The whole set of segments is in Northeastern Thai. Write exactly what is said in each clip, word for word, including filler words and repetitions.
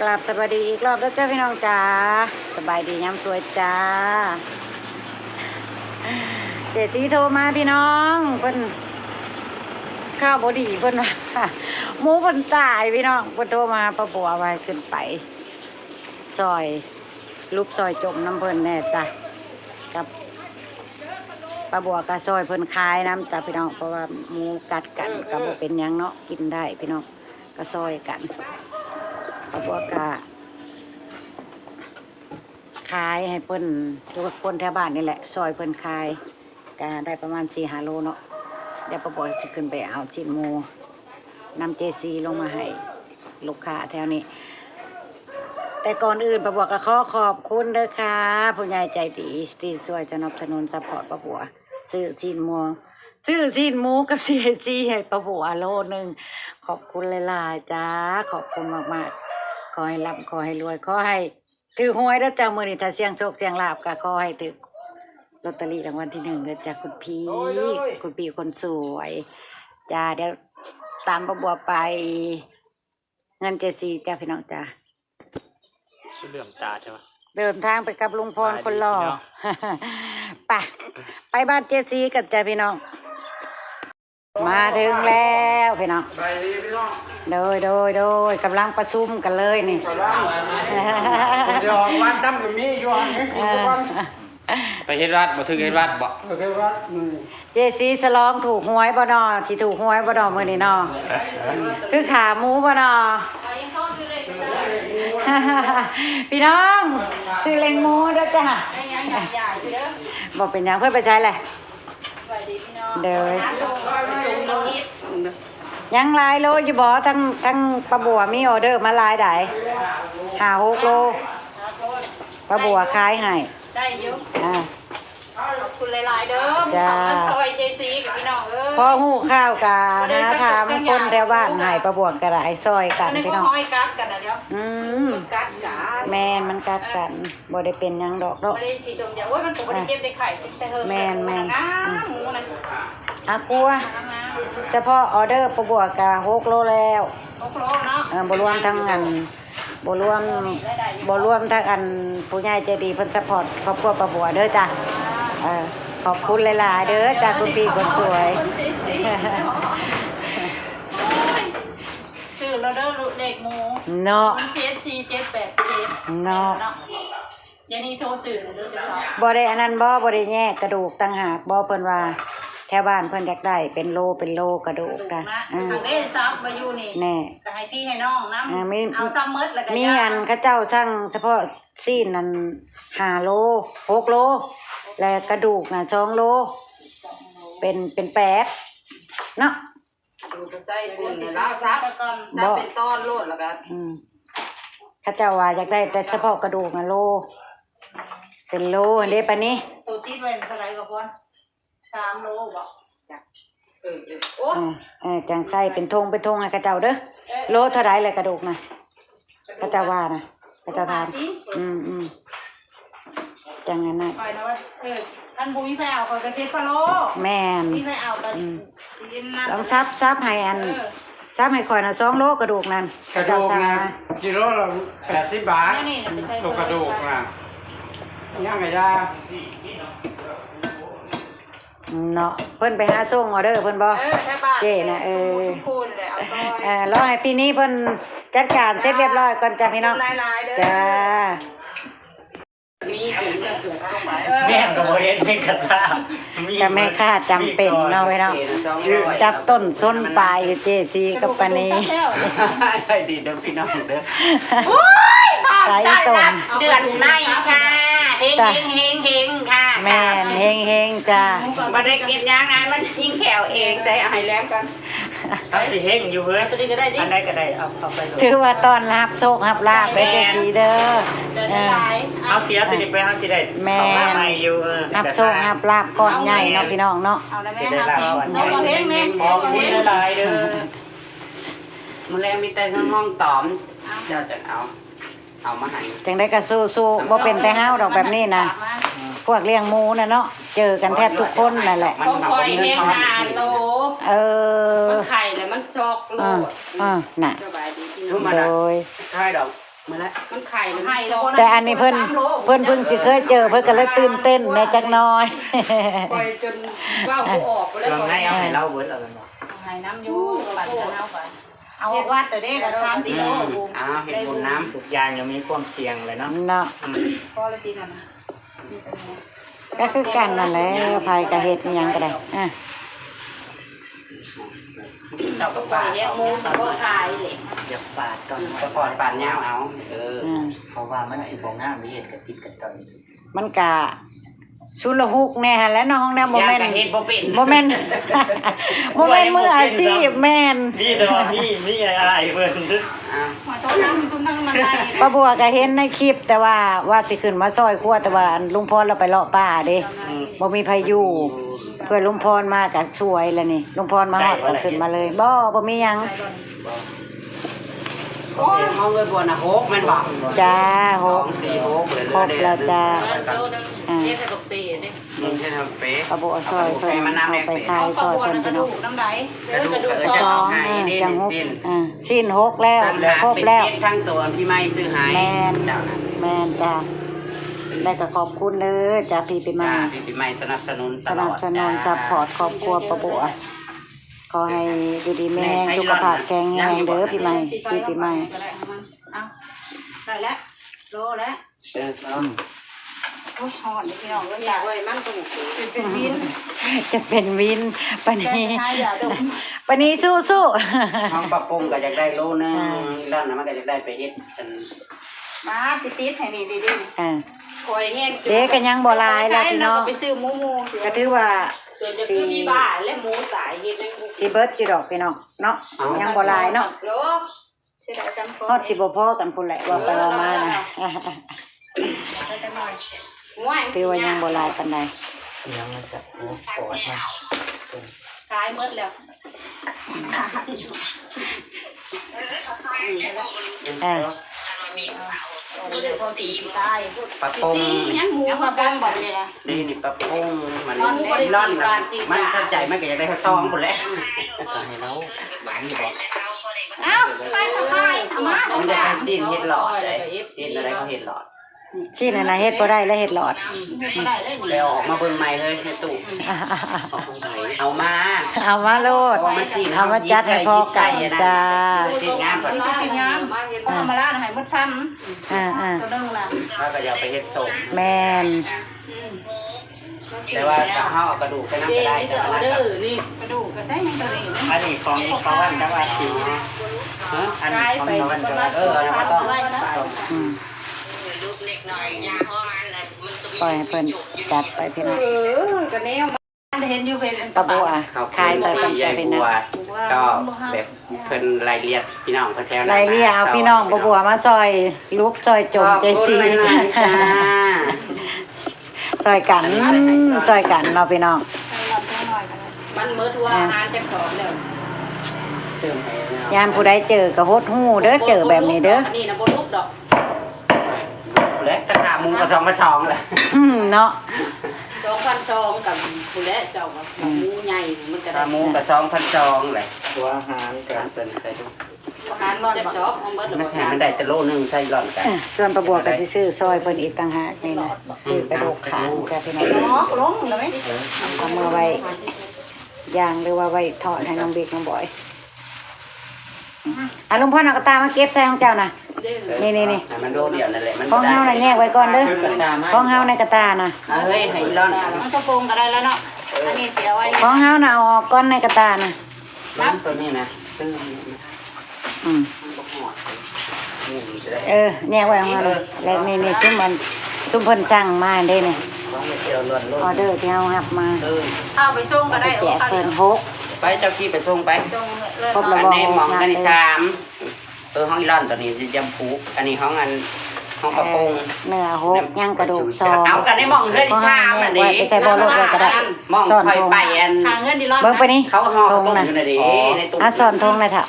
กราบสวัสดีอีกรอบแล้วจ้าพี่น้องจ๋า สบายดียามสวยจ้า เจตีโทรมาพี่น้อง เพิ่นข่าวบ่ดี เพิ่นว่าหมูเพิ่นตายพี่น้อง เพิ่นโทรมาหาป้าบัวว่าให้ขึ้นไปซอย รูปซอยจมน้ำเพิ่นแน่จ้ะ กับป้าบัวก็ซอยเพิ่นขายน้ำจ้ะพี่น้อง เพราะว่าหมูกัดกันก็บ่เป็นหยังเนาะ กินได้พี่น้อง ก็ซอยกัน ป้าบัวก็ขายให้เพิ่น ทุกคนแถวบ้านนี่แหละ ซอยเพิ่นขาย ก็ได้ประมาณสี่ห้าโลเนาะ เดี๋ยวป้าบัวสิขึ้นไปเอาชิ้นหมูนำเจซีลงมาให้ลูกค้าแถวนี้ แต่ก่อนอื่นป้าบัวก็ขอขอบคุณเด้อค่ะ ผู้ใหญ่ใจดีที่ช่วยสนับสนุนซัพพอร์ตป้าบัว ซื้อชิ้นหมู ซื้อชิ้นหมูกับเจซีให้ป้าบัวโลหนึ่ง ขอบคุณหลายๆจ้า ขอบคุณมากๆ ขอให้ร่ำขอให้รวย ขอให้ถืกหวยเด้อจ้า มื้อนี้ถ้าเสี่ยงโชคเสี่ยงลาภก็ขอให้ถืกลอตเตอรี่รางวัลที่หนึ่งเด้อจ้า คุณพี่ โอ้ยโอ้ย คุณพี่คนสวยจ้า เดี๋ยวตามป้าบัวไป เงินเจซีจ้าพี่น้องจ้า เหลื่อมตาใช่ไหม เดินทางไปกับลุงพรคนหล่อ บายดีพี่น้อง ไป ไปบ้านเจซีกันจ้าพี่น้อง มาถึงแล้วพี่น้อง ไปพี่น้อง โดย โดย โดย กำลังประชุมกันเลยนี่ กำลัง เดี๋ยววัดน้ำก็มีอยู่หั่นนี่ เออ ไปเฮ็ดวัดบ่ ถืกเฮ็ดวัดบ่ เออ เฮ็ดวัด อืม เจซีฉลองถูกหวยบ่นอ สิถูกหวยบ่นอมื้อนี้นอ คือขาหมูบ่นอ พี่น้อง ซื้อเล้งหมูเด้อจ้า บ่เป็นหยัง เพิ่นไปใช้แหละ เด้อ ยังหลายโลอยู่บ่ ทั้ง ทั้งป้าบัวมีออเดอร์มาหลายใด ห้าหกโล ป้าบัวขายให้ ได้อยู่ อ่า ขอบคุณหลายๆเด้อ จ้า มาซอยเจซีกับพี่น้องเอ้ย พอฮู้ข่าวกะหาถามคนแถวบ้านให้ป้าบัวก็ได้ซอยกัน อันนี้ พี่น้อง เขาห้อยกัดกันนะเดี๋ยว อืม กัดกัน แม่นมันกัดกัน บ่ได้เป็นหยังดอกเนาะ บ่ได้ฉีดจมยา โอ้ย มันก็บ่ได้เจ็บได้ไข้ แต่เฮิง แม่นๆ งาม อืม หมูนะ อ่ะ กลัว งามๆ เฉพาะออเดอร์ป้าบัวกะหกโลแล้ว หกโลเนาะ เออ บ่รวมทั้งอัน บ่รวม บ่รวมทั้งอันผู้ใหญ่ใจดีเพิ่นซัพพอร์ตครอบครัวป้าบัวเด้อจ้ะ เออ ขอบคุณหลายๆเด้อจ้ะ คุณพี่คนสวย ซื้อแล้วเด้อ เลขหมู เนาะ ศูนย์เจ็ดสี่เจ็ดแปดเจ็ด เนาะ เนาะ เดี๋ยวนี้โทรซื้อเด้อ บ่ได้อันนั้นบ่ บ่ได้แยกกระดูกต่างหากบ่ เพิ่นว่าแถวบ้านเพิ่นอยากได้เป็นโลเป็นโลกระดูกนะ กระดูกนะ อืม ทางเด้ซับมาอยู่นี่ แน่ ก็ให้พี่ให้น้องนำ อ่า มี เอาซ้ำหมดแล้วก็ มี ย่าง อันเขาเจ้าสั่งเฉพาะซีนนั่นห้าโล หกโล และกระดูกน่ะสองโล เป็น เป็นแปดเนาะ ดูดใส่บุญเนี่ย แล้วซับ บ่ ซับเป็นตอนโลดแล้วก็ อืม เขาเจ้าว่าอยากได้แต่เฉพาะกระดูกนะโล เป็นโลอันเด้ปานนี้ ตัวติดไว้เท่าไหร่ก็พอ สามโลบ่ เออ เออ โอ้ เออ เออ จังใส่เป็นทงเป็นทงให้เขาเจ้าเด้อ เออ โลเท่าใดเลยกระดูกนะ เขาเจ้าว่านะ เขาเจ้าถาม อืม อืม จังอันนั้น ข้อยนะว่า เออ คันบ่มีไผเอา ข้อยก็เฮ็ดพะโล้ แม่น มีไผเอาก็ อืม กินนะ ลองซับ ซับให้อัน เออ ซับให้ข้อยนะ สองโลกระดูกนั่น กระดูกนะ กิโลละแปดสิบบาท นี่ๆ ไปใส่ ตัวกระดูกนะ ย่างกะยา เนาะ เพิ่นไปหาส่งออเดอร์เพิ่นบ่ เออ แค่บาท เจ้น่ะ เออ ทุกคนเลย เอาซอย เออ รอให้พี่นี้เพิ่นจัดการเสร็จเรียบร้อยก่อนจ้ะพี่น้อง หลายๆเด้อ จ้า แม่งก็บ่เห็นแม่งกระซ่า มี แต่แม่ค้าจำเป็นเนาะพี่น้อง จับต้นส้นปลายอยู่เจซีกับปานี ได้ดีเด้อพี่น้องเด้อ โอ้ย ขอบใจ สายอีตน นะ เดือนใหม่ค่ะ เฮง จ้ะ เฮง เฮง เฮง ค่ะ แม่น เฮง เฮง จ้ะ บ่ได้กินหยังนะ มันยิงแขวเอง ใจเอาให้แลมก่อน เอาสิเฮงอยู่เฮ้ย ตัวนี้ก็ได้ดิ อันใดก็ได้ เอา เอาไปเลย ถือว่าต้อนรับโชครับลาภ แม่น เด้อเจซีเด้อ เดี๋ยวได้หลาย เออ เอาเสียตัวนี้ไป เอาสิได้ แม่น เข้ามาใหม่อยู่ เออ รับโชครับลาภก้อนใหญ่เนาะพี่น้องเนาะ เอาแล้วแม่ สิได้ลาภก้อนใหญ่ เอาเฮงๆ ขอบคุณหลายๆเด้อ มื้อแลงมีแต่ห้องตอม เจ้าจะเอา เอามาให้ จังใดก็สู้ๆ บ่เป็นแต่เฮาดอกแบบนี้นะ พวกเลี้ยงหมูน่ะเนาะ เจอกันแทบทุกคนนั่นแหละ มัน ของข้อยเฮงหาโต เออ มันไข่แล้วมันซอกโลด อ่า อ่า น่ะ สบายดีพี่น้อง โดย ขายดอก มันไข่แล้วมัน แต่อันนี้เพิ่น เพิ่นเพิ่งสิเคยเจอ เพิ่นก็เลยตื่นเต้นแหน่จักหน่อย ปล่อยจนเว้าบ่ออกไปเลย เครื่องในเอาให้เราเบิดแล้วแม่นบ่ ให้น้ำอยู่ปั่นกันเอาไป เอาวัดแต่เด้ก็สามสี่โล อืม อ้าว เฮ็ดบุญนำ ทุกอย่างยังมีความเสี่ยงเลยเนาะ เนาะ อืม พอละทีนั้นนะ ก็คือกันนั่นแหละ ไผก็เฮ็ดอิหยังก็ได้ อ่ะ เจ้าก็ปาดเอา เฮ็ดหมูสิบ่ขายเลย อย่าปาดก่อน สะพอนปาดยาวเอา เออ อืม เพราะว่ามันสิบ่งาม เฮ็ดกะติดกันต่อย มันกะชุลฮุกแหน่หั่นแหละเนาะ ของแนวบ่แม่น ย่านกะเฮ็ดบ่เป็น บ่แม่น บ่แม่นมืออาชีพ แม่น มีแต่ว่ามี มีอ้ายเพิ่น อ่ะ ป้าบัวก็เห็นในคลิป แต่ว่า ว่าสิขึ้นมาซอยครัว แต่ว่าลุงพรเราไปเลาะป่าเด้ อืม บ่มีไผอยู่ เพื่อลุงพรมาก็ช่วยแล้วนี่ ลุงพรมาฮอดก็ขึ้นมาเลย บ่ บ่มีหยัง เฮาเลยบ่นะ หกแม่นบ่ จ้า หก สอง สี่ หก เลย ครบแล้วจ้า อ่า เฮ็ดให้บักเต๋เด้ อืม เฮ็ดให้บักเต๋ ป้าบัวซอยเพิ่น เอาไปขายซอยเพิ่นพี่น้อง น้ำใด กระดูก กระดูก สอง เออ จังหก สิ้น อ่า สิ้นหกแล้ว ครบแล้ว ทั้งตัวพี่ไม้ซื้อให้ แม่น เจ้านะ แม่นจ้า แล้วก็ขอบคุณเด้อจ้า พี่ปีใหม่ จ้า พี่ปีใหม่สนับสนุนตลอด สนับสนุน จ้า ซัพพอร์ตครอบครัวป้าบัว ขอให้อยู่ดีมีแรง สุขภาพแข็งแรงเด้อ พี่ใหม่ พี่ปีใหม่ เอา ได้แล้ว โลแล้ว เออ เอา อืม โอ้ย ฮ้อนเลยพี่น้องเอ้ย อยากเลยมันก็ จะเป็นวิน จะเป็นวิน ปานนี้ แต่หายาดม ปานนี้สู้ๆ ห้องปรับปรุงก็อยากได้โลนึง อ่า อีหล่อนน่ะมันก็อยากได้ไปเฮ็ดอัน มาสิติดให้นี่ดีๆ อ่า คอยแห้ง เด้ก็ยังบ่หลายแล้วพี่น้อง ไปซื้อหมูหมู ก็ถือว่า เดี๋ยวจะคือมีบ้าและหมูตายเฮ็ดให้หมู สิเบิดอยู่ดอกพี่น้องเนาะ เอา ยังบ่หลายเนาะ โล เสียดายจัง ฮอดสิบ่พอกันพุ้นแหละ ว่าไปว่ามานะ ไปจังหน่อย โอ้ย ถือว่ายังบ่หลายปานใด ยังมันจะ โอ้ ปอดมัน ขายหมดแล้ว เออ ปลาปง ยังหมูยังปลาปงบ่เนี่ย นี่ นี่ปลาปง มัน หมูบ่ได้ ร่อน สีบาท สีบาท มันเข้าใจ มันก็อยากได้ข้าวซองพุ้นแหละ ก็ให้เรา นี่บอก เอ้า ไปสะพาย เอามา มันจะไปสิ้นเฮ็ดหลอดเลย สิ้นอะไรเขาเฮ็ดหลอด สิ้นอันน่ะเฮ็ดบ่ได้แล้วเฮ็ดหลอด อืม เฮ็ดบ่ได้เลย แล้วออกมาเบิ่งใหม่เลยในตู้ เอามา เอามาโลด เพราะว่ามันสิ้น เอามาจัดให้พอกัน หยิบใส่ จ้า สิ้นงามก่อน มันก็สิ้นงาม เอามาล้างให้หมดซ้ำ อ่า อ่า ตัวหนึ่งน่ะ แล้วก็อย่าไปเฮ็ดส้ม แม่น อืม แต่ว่าถ้าเฮาเอากระดูกไปนำก็ได้ เด้ แต่ว่า เด้อ นี่ กระดูกก็ใส่ยังตัวนี้นะ อันนี้ของสวรรค์จังหวัดศรี ฮะ อันนี้ของสวรรค์จังหวัด เออ เอามาต้ม อืม ปล่อยให้เพิ่นจัดไปพี่น้อง เออ ก็แนวมันเห็นอยู่เป็น ป้าบัว ขอบคุณ ขายซอยเพิ่น ยายบัว ก็แบบเพิ่นไล่เรียกพี่น้องเพิ่นแถวนั้น ไล่เรียกเอาพี่น้องป้าบัวมาซอยลุกซอยจม ขอบคุณ เจซี หลายๆ จ้า ซอยกัน ซอยกันเนาะพี่น้อง มันเมิดว่า อ่ะ อาหารจักสอนเด้อ เติมไปแล้ว ยามผู้ใดเจอก็หดหู้เด้อ เจอแบบนี้เด้อ อันนี้นะบ่ลุกดอก และกระทาหมูก็สองพันสองแหละ อืม เนาะ สองพันสองกับผู้และเจ้าก็ อืม หมูใหญ่มันก็ได้ กระทาหมูก็สองพันสองแหละ หัวอาหารกับ เติมใส่ดู อาหารมันจะจอบของเบิดหรือ มัน บ่ ให้มันได้แต่โลนึงใส่ร่อนกัน เออ ส่วนป้าบัวก็สิซื้อซอยเพิ่นอีกต่างหากนี่นะ ซื้อกระดูกขาจ้ะพี่น้อง ลงเลย เอามาไว้ย่างหรือว่าไว้ทอดให้น้องบิ๊กน้องบอย อ่ะ ลุงพลเอากระต่ายมาเก็บใส่ของเจ้านะ นี่ นี่ นี่ ให้มันโลเดียวนั่นแหละ มัน ของเฮาน่ะแยกไว้ก่อนเด้อ กระต่ายมา ของเฮาในกระต่ายนะ เอาเฮ้ย ให้ร่อน มันกระโปรงก็ได้แล้วเนาะ อันนี้เสียไว้ ของเฮาน่ะเอาออกก่อนในกระต่ายนะ น้ำตัวนี้นะ ตื้ม อืม มันบ่หอด นี่มันจะได้ เออ แยกไว้ของมัน เออ แล้วนี่ นี่ ซุมมัน ซุมเพิ่นสั่งมาเด้นี่ ของไม่เกี่ยวล้วนๆ ออเดอร์ที่เฮารับมา เออ เอาไปส่งก็ได้ เอาไปแจกเพิ่นหก ไปเจ้าที่ไปส่งไป ส่งเลย ครบแล้วบ่ อันนี้หม่อง หก อันนี้ นะ สาม เออ ห้องอีหล่อนตัวนี้จะยำผูก อันนี้ห้องอัน ห้องกระโปรง เออ เนื้อหก ยังกระดูกสอง เอากันในหม่องเฮือนอีสามอันนี้ ไว้ไปใส่บ่อรถไว้ก็ได้ หม่อง ซ่อน ค่อยไปอัน หาเงินดีรอด เบิ่งไปนี่ เขาห่อกระโปรงอยู่น่ะเด้ ในตู้ อ่ะ ซ่อนทงเลยค่ะ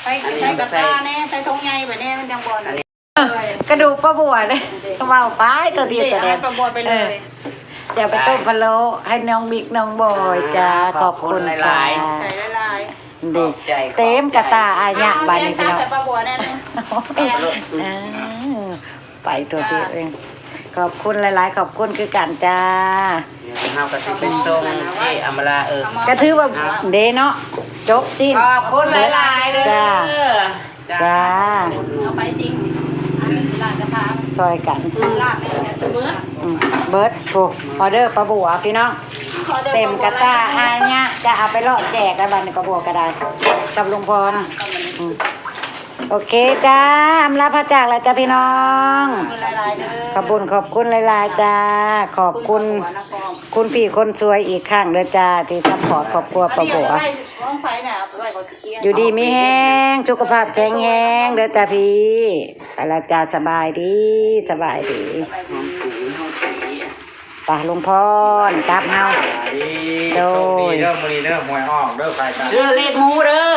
ไป อันนี้ ใส่กระตาแน่ ใส่ทงใหญ่ไปแน่ มันจังบ่อน อันนี้ เออ กระดูกป้าบัวเลย เว้าไปตัวเดียวตัวเดียว ให้ป้าบัวไปเลย เออ เดี๋ยวไปต้มพะโล้ให้น้องบิ๊กน้องบอยจ้า อ่า ขอบคุณ ขอบคุณหลายๆ ค่ะ ใจละลาย ดี ขอบใจ เต็มกระตาอายะ ขอบใจ บาดนี้พี่น้อง ใส่ปลาบัวแน่นึง อ่า ไปตัวเดียวเอง ขอบคุณหลายๆ ขอบคุณคือกันจ้า เดี๋ยวเฮาก็สิไปส่งเอ้อำมาลา เออ ก็ถือว่าเด้เนาะ จบสิ้น ขอบคุณหลายๆเด้อ จ้า จ้า จ้า เอาไปสิ อันนี้ร้านกระทะ ซอยกัน ร้านเบิด อืม เบิด โอ้ ออเดอร์ปลาบัวพี่น้อง เต็มกระตาอายะ จะเอาไปเลาะแจกแล้วบัดนี้ปลาบัวก็ได้ กับลุงพร อืม โอเคจ้า อำลาพระจากแล้วจ้าพี่น้อง ขอบคุณ ขอบคุณหลายๆจ้า ขอบคุณ คุณพี่คนสวยอีกครั้งเด้อจ้า ที่ซัพพอร์ตครอบครัวปลาบัว อยู่ดีมีแฮง สุขภาพแข็งแรงเด้อจ้าพี่ ไปละจ้า สบายดี สบายดี ไปลุงพร กลับเฮา ดี โดย โชคดีเด้อ มื้อนี้เด้อ หวยออกเด้อ ใครกัน เออ เลขหมูเด้อ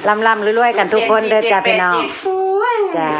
ร่ำๆรวยๆกันทุกคนเด้อจ้าพี่น้อง จ้า